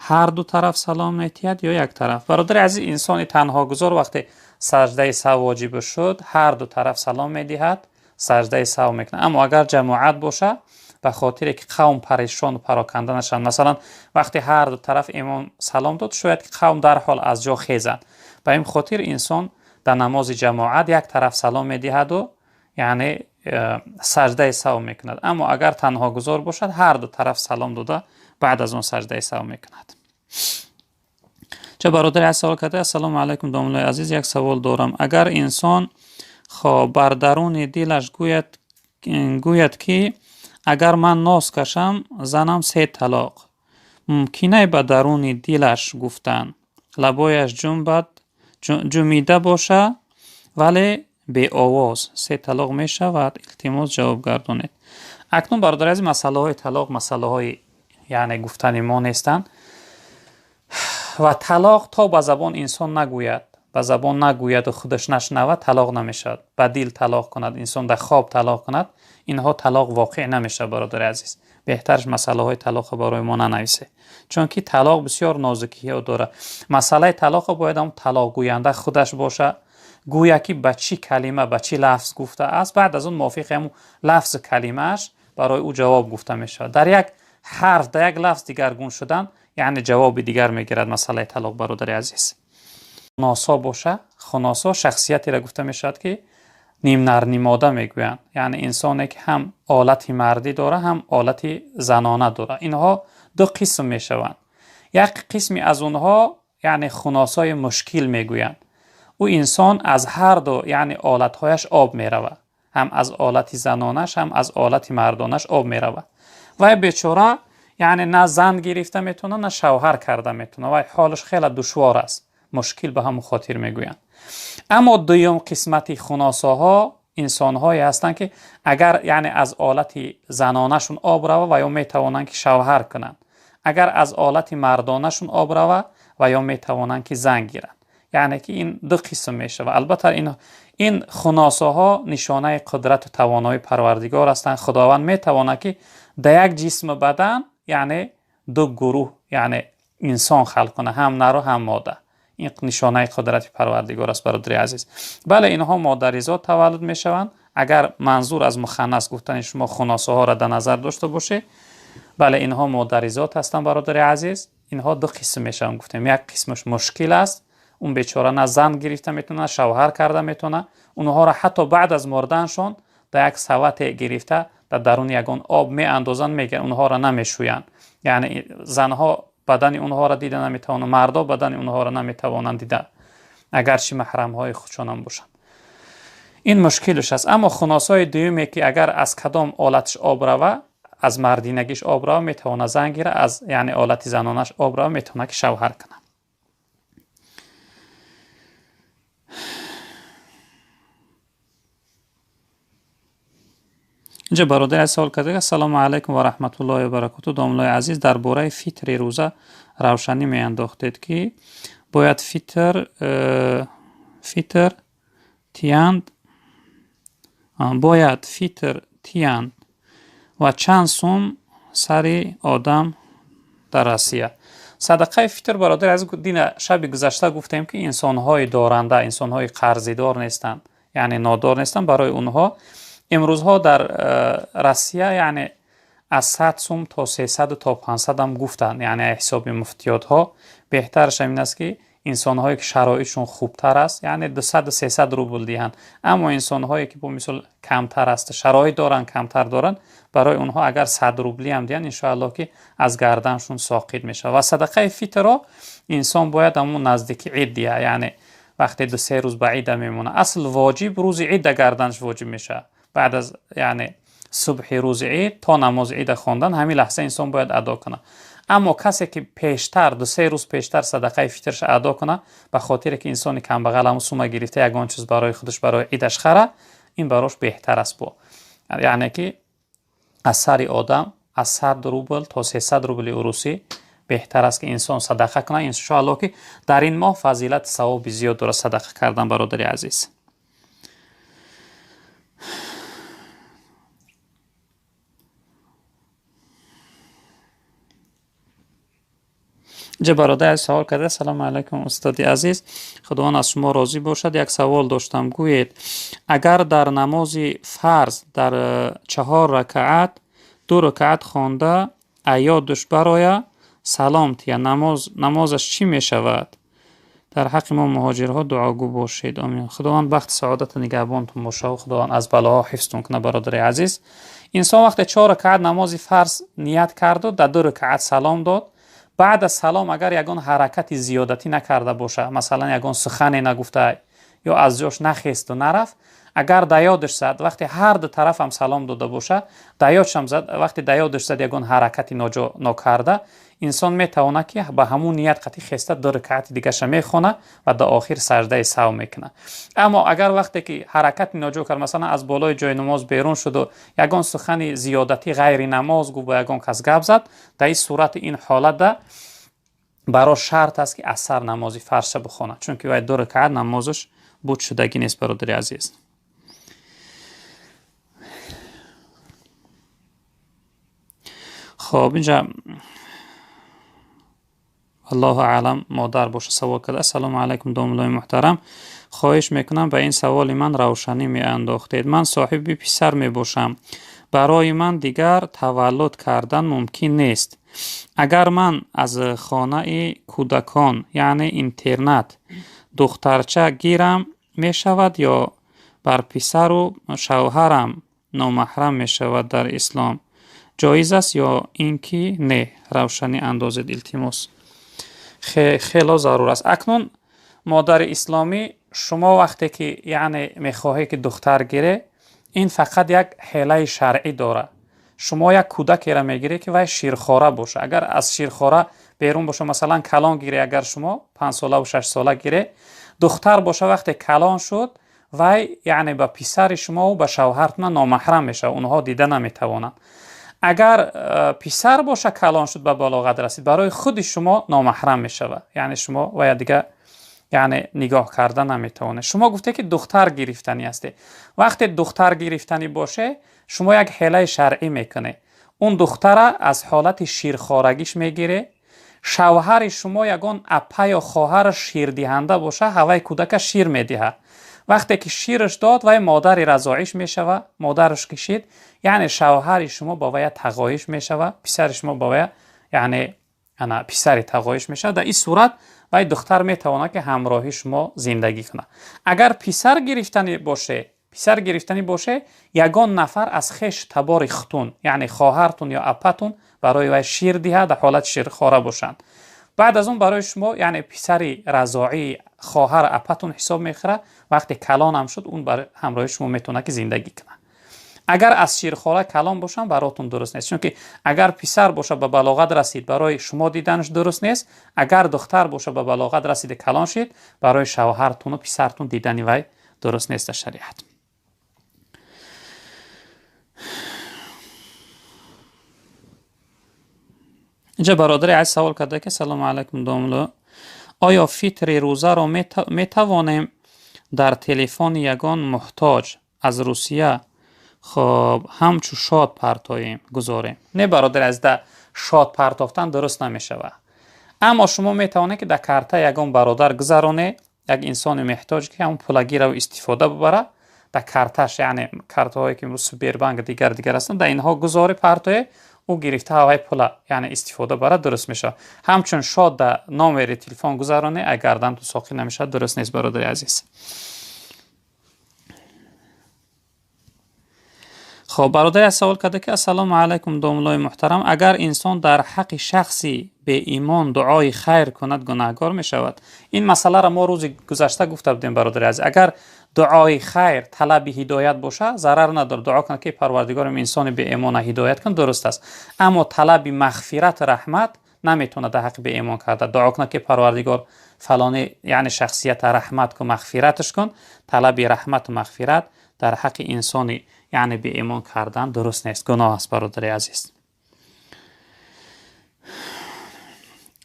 ҳар ду тараф салом метиҳад ё як тараф? Бародари азиз, инсони танҳогузор вақте саждаи сав воҷиб шуд, ҳар ду тараф салом медиҳад, саждаи сав мекунад. Аммо агар ҷамоат бошад, ба хотире ки қавм парешону пароканда нашаванд, масалан вақте ҳар ду тараф имом салом дод, шояд ки қавм дарҳол аз ҷо хезанд. Ба ин хотир инсон дар намози ҷамоат як тараф салом медиҳаду яъне саждаи сав мекунад. Аммо агар танҳогузор бошад, ҳар ду тараф салом дода, баъд аз он саждаи сав мекунад. Ча бародари аз савол карда: ассалому алайкум домуллои азиз, як савол дорам. Агар инсон бар даруни дилаш гӯяд ки агар ман нос кашам, занам 3 талоқ, мумкинай ба даруни дилаш гуфтан, лабояш ҷунбад ҷумида боша, вале беовоз 3 талоқ мешавад? Илтимос ҷавоб гардонед. Акнун бародари азиз, масъалаҳои талоқ масъалаҳои яъне гуфтани мо нестанд ва талоқ то ба забон инсон нагӯяд, ба забон нагӯяду худаш нашнавад, талоқ намешавад. Ба дил талоқ кунад, инсон дар хоб талоқ кунад, инҳо талоқ воқеъ намешавад, бародари азиз. Беҳтараш масъалаҳои талоқро барои мо нанависед, чунки талоқ бисёр нозукиҳо дорад. Масъалаи талоқро бояд ҳам талоқгӯянда худаш бошад, гӯя ки ба чӣ калима, ба чӣ лафз гуфтааст, баъд аз он мувофиқи ҳамун лафзи калимааш барои ӯ ҷавоб гуфта мешавад. Дар як ҳарф, дар як лафз дигаргун шудан, яъне ҷавоби дигар мегирад масъалаи талоқ, бародари азиз. Хуносо боша, хуносо шахсиятеро гуфта мешавад ки нимнар нимода мегӯянд, яъне инсоне ки ҳам олати мардӣ дора, ҳам олати занона дора. Инҳо ду қисм мешаванд. Як қисми аз онҳо яъне хуносои мушкил мегӯянд. Ӯ инсон аз ҳар ду яъне олатҳояш об меравад, ҳам аз олати занонаш, ҳам аз олати мардонаш об меравад. Вай бечора яъне на зан гирифта метавонад, на шавҳар карда метавонад. Вай ҳолаш хеле душвор аст, мушкил ба ҳамон хотир мегӯянд. Аммо дуюм қисмати хуносоҳо инсонҳое ҳастанд ки агар яъне аз олати занонашон об рава, ва ё метавонанд ки шавҳар кунанд, агар аз олати мардонашон об рава, ва ё метавонанд ки зан гиранд. Яъне ки ин ду қисм мешавад. Албатта ин хуносоҳо нишонаи қудрату тавоноии Парвардигор ҳастанд. Худованд метавонад ки дар як ҷисми бадан яъне ду гурӯҳ яъне инсон халқ кунад, ҳам нару ҳам мода. Ин нишонаи қудрати Парвардигор аст, бародари азиз. Бале, инҳо модаризод таваллуд мешаванд. Агар манзур аз муханнас гуфтани шумо хуносоҳоро дар назар дошта бошед, бале, инҳо модаризод ҳастанд, бародари азиз. Инҳо ду қисм мешаванд, гуфтем. Як қисмаш мушкил аст, он бечора на зан гирифта метавонад, на шавҳар карда метавонад. Онҳоро ҳатто баъд аз мурданшон дар як савате гирифта дар даруни ягон об меандозанд, мегиранд, онҳоро намешӯянд. Яъне занҳо бадани онҳоро дида наметавонанд, мардо бадани онҳоро наметавонанд дида, агарчи маҳрамҳои худшонам бошанд. Ин мушкилш аст. Аммо хуносои дуюме ки агар аз кадом олаташ об рава, аз мардинагиш об рава, метавонад зан гира, аз яъне олати занонаш об рава, метавонад ки шавҳар кунад. Инҷо бародари савол карда: ассалому алайкум ва раҳматуллоҳи ва баракоту, домуллои азиз, дар бораи фитри рӯза равшанӣ меандохтед ки Бояд фитр тиянд, бояд фитр тиянд ва чанд сум сари одам дар Россия. Садақаи фитр, бародар азиз, дина шаби гузашта гуфтем, ки инсонҳои доранда, инсонҳои қарзидор нестанд, яъне нодор нестанд. Барои онҳо имрӯзҳо дар Россия яъне аз 100 сум то 300 то 500 ҳам гуфтанд, яъне ҳисоби муфтиётҳо. Беҳтараш ҳамин аст, ки инсонҳое ки шароитшон хубтар аст, яъне 200-300 рубл диҳанд. Аммо инсонҳое ки бо мисол камтар аст, шароит доранд, камтар доранд, барои онҳо агар 100 рубли ҳам диҳанд, иншоаллоҳ ки аз гарданшон соқит мешавад. Ва садақаи фитрро инсон бояд ҳамон наздики ид диҳад, яъне вақте 2-3 рӯз ба ида мемонад. Асл воҷиб рӯзи ида гарданш воҷиб мешавад. Баъд аз яъне субҳи рӯзи ид то намози ида хондан ҳамин лаҳза инсон бояд адо кунад. Аммо касе ки пештар 2-3 рӯз пештар садақаи фитраш адо кунад, ба хотире ки инсони камбағал ҳамон сума гирифта ягон чиз барои худаш барои идаш хара, ин барош беҳтар аст. Бо яъне ки аз сари одам аз 100 рубл то 300 рубли урусӣ беҳтар аст, ки инсон садақа кунад. Иншоаллоҳ ки дар ин моҳ фазилати савоби зиёд дорад садақа кардан, бародари азиз. Инҷа бародар савол карда: салому алайкум устоди азиз, худованд аз шумо розӣ бошад. Як савол доштам, гӯед агар дар намози фарз дар 4 ракаат 2 ракаат хонда аёдуш бароя салом тия, намозаш чӣ мешавад? Дар ҳаққи мо муҳоҷирҳо дуогӯ бошед. Омин. Худованд бахти саодату нигаҳбонтон бошад ва худованд аз балоҳо ҳифзтон кунад, бародари азиз. Инсон вақте 4 ракаат намози фарз ният карду дар 2 ракаат салом дод, баъд аз салом агар ягон ҳаракати зиёдатӣ накарда боша, масалан ягон сухане нагуфта ё аз ҷош нахесту нарафт, агар даёдаш зад, вақте ҳар ду тарафам салом дода боша, даёдшам зад, вақте даёдаш зад ягон ҳаракати нокарда, инсон метавонад ки ба ҳамун ният қатӣ хеста 2 ракаати дигаша мехона ва дар охир саждаи сав мекунад. Аммо агар вақте ки ҳаракати ноҷо кард, масалан аз болои ҷои намоз берун шуду ягон сухани зиёдатӣ ғайри намоз гуфт, ба ягон кас гап зад, дар ин сурати ин ҳолатда барош шарт аст, ки аз сар намози фарзша бихонад, чунки вай 2 ракаат намозаш буд шудагӣ нест, бародари азиз. Хоб, инҷа аллоҳу аълам модар боша савол карда: ассалому алайкум домуллои муҳтарам, хоҳиш мекунам ба ин саволи ман равшанӣ меандохтед. Ман соҳиби писар мебошам, барои ман дигар таваллуд кардан мумкин нест. Агар ман аз хонаи кӯдакон, яъне интернат, духтарча гирам мешавад ё бар писару шавҳарам номаҳрам мешавад дар ислом? Ҷоиз аст ё ин ки не? Равшанӣ андозед илтимос. Хело зарур аст. Акнун модари исломӣ, шумо вақте ки яъне мехоҳед ки духтар гире, ин фақат як ҳелаи шаръӣ дорад. Шумо як кӯдакеро мегиред, ки вай ширхора боша. Агар аз ширхора берун боша, масалан калон гире, агар шумо 5 солаву 6 сола гире, духтар боша, вақте калон шуд, вай яъне ба писари шумову ба шавҳартона номаҳрам мешавад, онҳо дида наметавонанд. Агар писар боша, калон шуд, ба балоғат расид, барои худи шумо номаҳрам мешавад, яъне шумо вая дига яъне нигоҳ карда наметавонед. Шумо гуфте ки духтар гирифтанӣ ҳастед. Вақте духтар гирифтанӣ боше, шумо як ҳелаи шаръӣ мекунед. Он духтара аз ҳолати ширхорагиш мегире, шавҳари шумо ягон апа ё хоҳар ширдиҳанда боша, ҳаваи кӯдака шир медиҳад. Вақте ки шираш дод, вай модари разоиш мешавад, модараш кишид, яъне шавҳари шумо ба вая тағоиш мешавад, писари шумо ба вая яъне ана писари тағоиш мешавад. Дар ин сурат вай духтар метавонад ки ҳамроҳи шумо зиндагӣ кунад. Агар писар гирифтанӣ боше, ягон нафар аз хеш табори хутун, яъне хоҳартун ё апатун барои вай шир диҳад, дар ҳолати ширхора бошанд. Баъд аз он барои шумо яъне писари разоии хоҳар апатун ҳисоб мехӯрад. Вақте калонам шуд, он ҳамроҳи шумо метавонад ки зиндагӣ кунад. Агар аз ширхора калон бошам, баротун дуруст нест, чунки агар писар боша ба балоғат расид, барои шумо диданаш дуруст нест. Агар духтар боша ба балоғат расида калон шид, барои шавҳартуну писартун дидани вай дуруст нест дар шариат. Инҷа бародари азиз савол карда ки салому алайкум домулло, Оё фитри рӯзаро метавонем дар телефони ягон муҳтоҷ аз Русия хоб ҳамчу шод партоем, гузорем? Не, бародар азиз, да шод партофтан дуруст намешавад. Аммо шумо метавонед, ки дар карта ягон бародар гузароне, як инсони меҳтоҷ, ки ҳамон пулагиро истифода бибарад дар карташ, яъне картаҳое ки имрӯз Сбербанк дигар дигар ҳастанд, дар инҳо гузори партое, ӯ гирифта ҳавай пула яъне истифода барад, дуруст мешавад. Ҳамчун шод дар номери телефон гузароне, агар гардан ту соқит намешавад, дуруст нест, бародари азиз. Хоб, бародари аз савол карда, ки ассалому алайкум, домуллои муҳтарам, агар инсон дар ҳаққи шахси беимон дуои хайр кунад, гунаҳгор мешавад? Ин масъаларо мо рӯзи гузашта гуфта будем, бародари азиз. Агар дуои хайр талаби ҳидоят боша, зарар надорад. Дуо кунад, ки парвардигорам, инсони беимона ҳидоят кун, дуруст аст. Аммо талаби мағфират, раҳмат наметавонад дар ҳаққи беимон карда. Дуо кунад, ки парвардигор, фалони яъне шахсията раҳмат кун, мағфираташ кун, талаби раҳмату мағфират дар ҳаққи инсони яъне беимон кардан дуруст нест, гуноҳ аст, бародари азиз.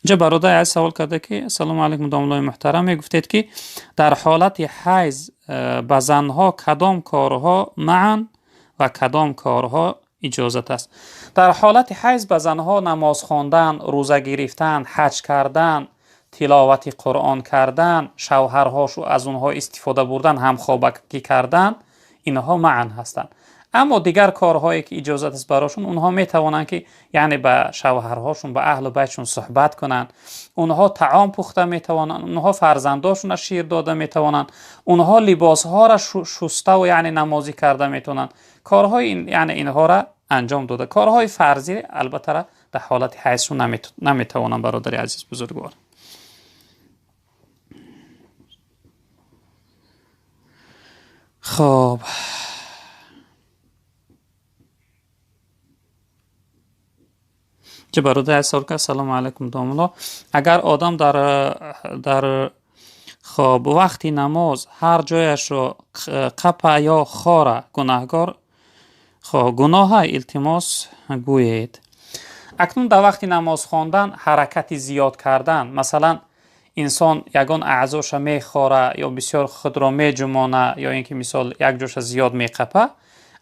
Инҷа бародари азиз савол карда, ки ассалому алайкум, домуллои муҳтарам, мегуфтед, ки дар ҳолати ҳайз ба занҳо кадом корҳо маън ва кадом корҳо иҷозат аст? Дар ҳолати ҳайз ба занҳо намоз хондан, рӯза гирифтан, ҳаҷ кардан, тиловати Қуръон кардан, шавҳарҳошу аз онҳо истифода бурдан, ҳамхобагӣ кардан, инҳо маън ҳастанд. Аммо дигар корҳое ки иҷозат аст барошон, онҳо метавонанд, ки яъне ба шавҳарҳошон, ба аҳлу байтшон суҳбат кунанд, онҳо таом пухта метавонанд, онҳо фарзандошонро шир дода метавонанд, онҳо либосҳоро шуставу яъне намозӣ карда метавонанд. Корҳои яъне инҳоро анҷом дода, корҳои фарзӣ албатта дар ҳолати ҳайзшон наметавонанд, бародари азиз бузургвор. Хоб, чӣ бародари азиз савол кард: ассалому алайкум, домулло, агар одам дар хоб вақти намоз ҳар ҷояшро қапа ё хора, гунаҳгор хо гуноҳа, илтимос гӯед. Акнун дар вақти намоз хондан ҳаракати зиёд кардан, масалан, инсон ягон аъзоша мехора ё бисёр худро меҷумона, ё ин ки мисол як ҷоша зиёд меқапа,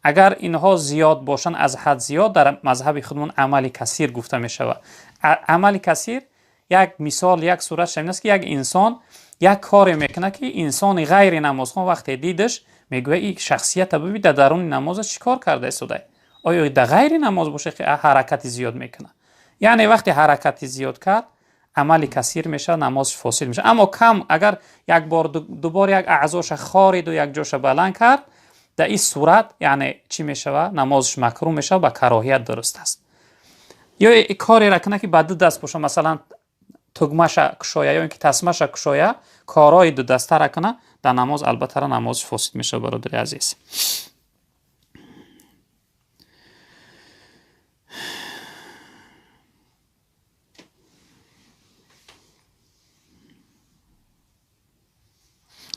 агар инҳо зиёд бошанд, аз ҳад зиёд, дар мазҳаби худмон амали касир гуфта мешавад. Амали касир як мисол, як суратш ҳамин аст, ки як инсон як коре мекунад, ки инсони ғайри намозхон вақте дидаш, мегӯяд: ин шахсията бибин, дар даруни намоза чӣ кор карда истода? Оё дар ғайри намоз боша, ки ҳаракати зиёд мекунад? Яъне вақте ҳаракати зиёд кард, амали касир мешавад, намозш фосид мешавад. Аммо кам агар як бор, дубор як аъзоша хориду як ҷоша баланд кард, дар ин сурат яъне чӣ мешавад? Намозш макрӯҳ мешавад, ба кароҳият дуруст аст. Ё кореро кунад, ки ба ду даст боша, масалан, тугмаша кушоя ё ин ки тасмаша кушоя, корҳои дудастара кунад дар намоз, албатта намозш фосид мешавад, бародари азиз.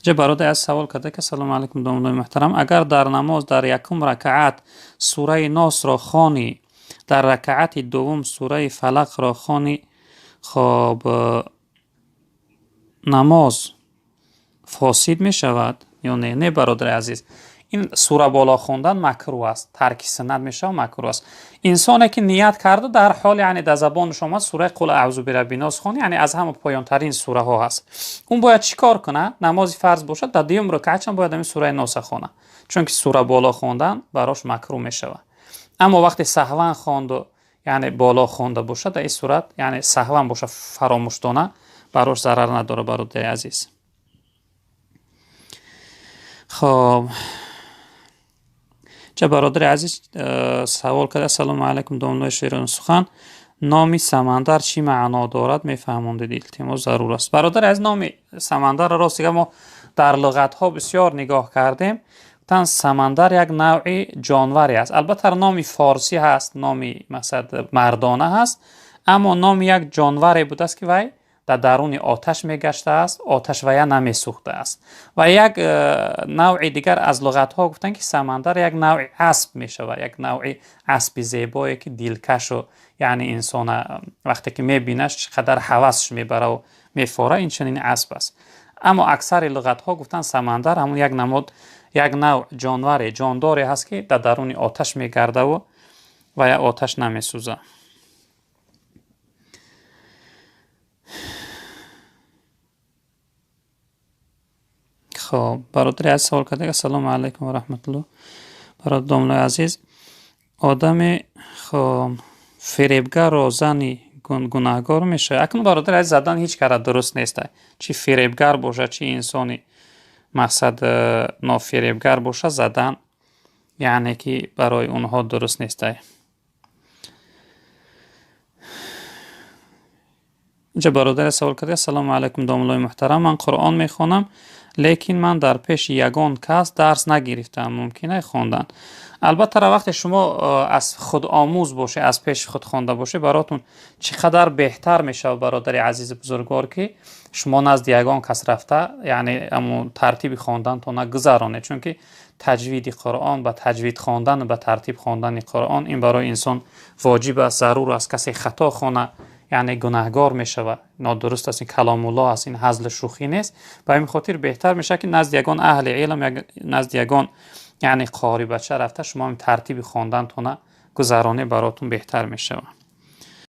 Ҷа бародари аз савол карда, ки ассалому алайкум, домуллои муҳтарам, агар дар намоз дар якум ракаат сураи Носро хонӣ, дар ракаати дуввум сураи Фалақро хонӣ, хоб намоз фосид мешавад ё не? Не, бародари азиз, ин сура боло хондан макрӯҳ аст, тарки суннат мешавад, макрӯҳ аст. Инсоне ки ният карда, дар ҳол яъне дар забонаш омад сураи Қул аъузу бирабби нос хон, яъне аз ҳама поёнтарин сураҳо ҳаст, он бояд чӣ кор кунад? Намози фарз бошад, дар дуюм ракаатшам бояд ҳамин сураи Носа хонад, чунки сура боло хондан барош макрӯҳ мешавад. Аммо вақте саҳван хонду яъне боло хонда бошад, дар ин сурат яъне саҳван боша, фаромӯшдона, барош зарар надорад, бародари азиз. Хоб, ча бародари азиз савол карда: ассалому алайкум, домуллои ширинсухан, номи Самандар чӣ маъно дорад, мефаҳмондед, илтимос, зарур аст. Бародари азиз, номи Самандарро рост дига мо дар луғатҳо бисёр нигоҳ кардем. Гуфтанд, Самандар як навъи ҷонваре аст. Албатта, номи форсӣ ҳаст, номи масалан мардона ҳаст, аммо номи як ҷонваре будааст, ки вай дар даруни оташ мегаштааст, оташ вая намесӯхтааст. Ва як навъи дигар аз луғатҳо гуфтанд, ки самандар як навъи асп мешавад, як навъи аспи зебое, ки дилкашу, яъне инсона вақте ки мебинаш, чӣ қадар ҳавасш мебараву мефора, ин чунин асп аст. Аммо аксари луғатҳо гуфтанд, самандар ҳамун як намуд, як навъ ҷонваре, ҷондоре ҳаст, ки дар даруни оташ мегардаву ва я оташ намесӯзад. Хоб, бародари азиз савол карда: ассалому алайкум ва раҳматуллоҳ. Бародар домлои азиз, одами хоб фиребгарро зани гунаҳгор мешавад? Акнун, бародари азиз, задан ҳеҷ кара дуруст нест, чӣ фиребгар бошад, чӣ инсони мақсад нофиребгар бошад, задан яъне ки барои онҳо дуруст нест. Инҷа бародаре савол карда: ассалому алайкум, домлои муҳтарам, ман Қуръон мехонам, лекин ман дар пеши ягон кас дарс нагирифтаам, мумкин ай хондан? Албатта, вақте шумо аз худомӯз бошед, аз пеши худ хонда бошед, баротун чӣ қадар беҳтар мешавад, бародари азизи бузургвор, ки шумо назди ягон кас рафта, яъне ҳамун тартиби хондантона гузаронед, чунки таҷвиди Қуръон, ба таҷвид хондан, ба тартиб хондани Қуръон ин барои инсон воҷиб аст, зарур аст. Касе хато хона, яъне гунаҳгор мешавад, нодуруст аст. Ин каломуллоҳ аст, ин ҳазлу шӯхӣ нест. Ба ҳамин хотир беҳтар мешавад, ки назди ягон аҳли илм, назди ягон, яъне қори бача рафта, шумо ҳам тартиби хондантона гузаронед, баротун беҳтар мешавад.